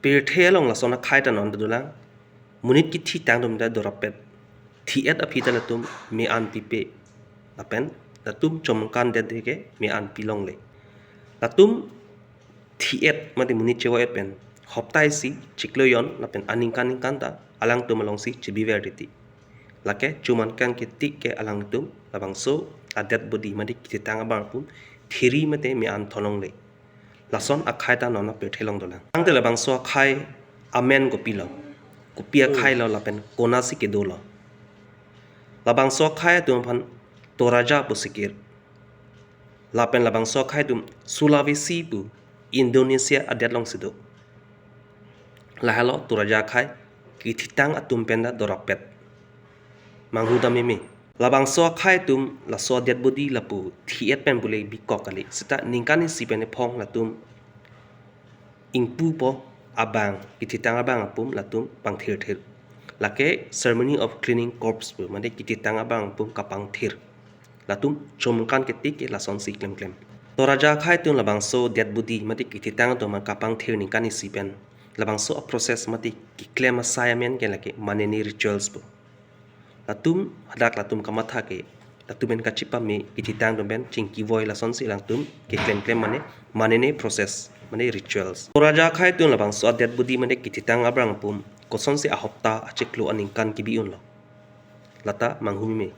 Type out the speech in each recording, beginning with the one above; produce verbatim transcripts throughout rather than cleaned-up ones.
Pirthe along lason akhai ta non dolang. Monit kethitang atum ta dorapet. Thi-et aphi ta latum me-an pipe. Lapen latum chomangkan det ke me-an pilongle. Latum thi-et mate monit chevoi-et pen hopta isi chiklo jon lapen aningkan ningkan ta alangtum alongsi chebiver titi. Lake chomangkan ketik ke alangtum labangso a-dead body mate kethitang abang atum thiri mate me-an thonlongle. Lason akhai ta non apirthe along dolang. Tangte labangso akhai amen kopilo, kopi akhai lo lapen konatsi kedolo. Labangso akhai atum aphan Toraja pu sikir. Lapen labangso akhai atum Sulawesi pu Indonesia adet alongsi do. Lahelo Toraja akhai kethitang atum pen ta dorapet. Manghu dam meme. Labangso akhai atum laso dead body lapu thi-et pen pule bikok kali. Seta ningkan isi pen ephong latum ingpupo abang, kethitang abang apum latum pangthirthir. Lake ceremony of cleaning corpse pu, mate kethitang abang apum kapangthir. Latum chomangkan ketik ke lasonsi klemklem. Toraja akhai atum labangso dead body mate kethitang atum kapangthir ningkan isi pen labangso a-process mate keklem asai amen ke lake Manene rituals pu. Latum hadak latum kamatha ke, latum pen kachepame kethitang atum pen chingkivoi lasonsi alangtum keklemklem mane, Manene process mane rituals. Toraja akhai atum labangso a-dead body mane kethitang abang apum kosonsi ahopta achiklo aningkan kebi unlo. Lata manghu meme.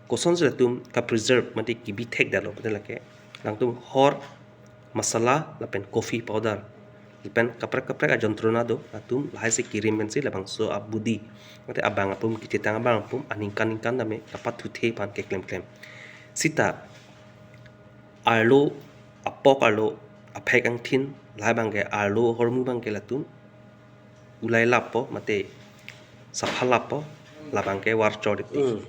Kosonsi latum ka-preserve mate kebi thekdetlo pute lake alangtum hor, masala lapen coffee powder lapen kaprek kaprek ajontrona do, latum lahaisi kerim pensi labangso a-body mate abang apum, kethitang abang apum aningkan ningkan tame kapathuthe aphan keklemklem. Seta arlo, apok arlo, aphek angthin, lahai abang ke arlo ahormu abang ke latum ulai lappo mate sapha lappo, labang ke varchor titi. Hmm.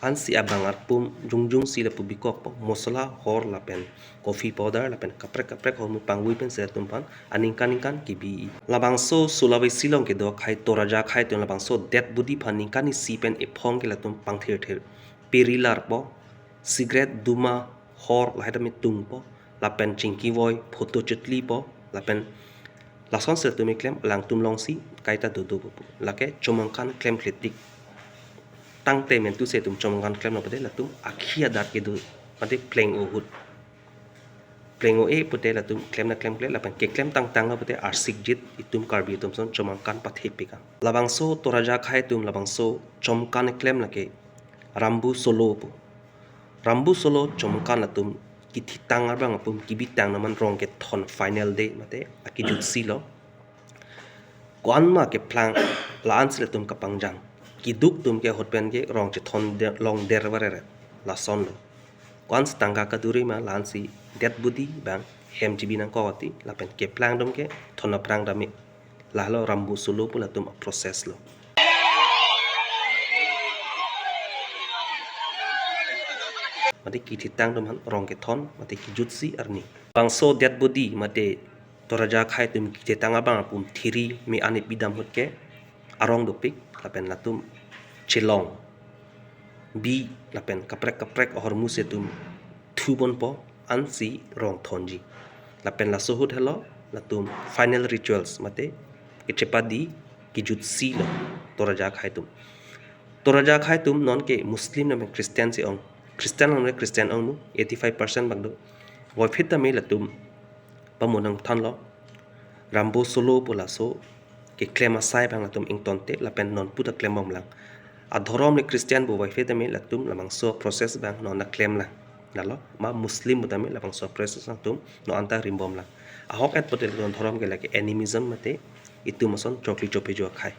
Ansi abang apum jongjongsi lapu bikokpo, masala, hor lapen coffee powder lapen kaprek kaprek ahormu pangvui pensi latum aphan aningkan ningkan kebi. Labangso Sulawesi along kedo akhai Toraja akhai atum labangso dead body aphan ningkan isi pen ephong ke latum pangthirthir. Biri larpo, cigarette, duma, hor lahai tame tungpo, lapen chingkivoi, photo chetlipo, lapen lasonsi latum eklem, alangtum alongsi kaita dodo pu. Lake chomangkan klemkletik. Tangte mentu si latum chomangkan klemlo pute latum akhi adat kedo mate pleng-o ahut. Pleng-o-e pute latum klemna klemkle lapen keklem tangtanglo pute arsikjit, itum Karbi atum ason chomangkan pathepik an. Labangso Toraja akhai atum labangso chomangkan eklem lake Rambu Solo pu. Rambu Solo chomangkan latum kethitang abang apum kebitang amen rong kethon final day mate akejutsi lo. Ko-an ma keplang la-ansi latum kapangjang. Keduk atum ke ahut pen ke rong chethon de-, longder varere. Lasonlo. Ko-ansi tangka kaduri ma la-ansi dead body abang hem chebi nangkok titi lapen keplang atum ke thon aphrang dame. Lahelo Rambu Solo pu latum a-process lo. Mate kethitang atum aphan rong kethon mate kejutsi arni. Bangso dead body mate Toraja akhai atum kethitang abang apum thiri me-an epi dam ahut ke arong dopik lapen latum chelong, bi lapen kaprek kaprek ahormu si latum thubonpo, ansi rong thonji. Lapen laso ahut helo latum final rituals mate kechepadi kejutsi lo Toraja akhai atum. Toraja akhai atum non ke Muslim lapen Christian si ong. Christian lapen Christian ongnu, eighty five percent abang do. Voiphit tame latum pamonang thanlo. Rambu Solo pu laso keklem asai abang latum ingtonte lapen non puta klembomlang. Adhorom le Christian pu voiphit tame latum labangso process abang non ta klemlang. Lalo ma Muslim pu tame labangso process abang atum non anta rimbomlang. Ahok-et pute latum adhorom ke lake animism mate itum ason chokli chopejo akhai.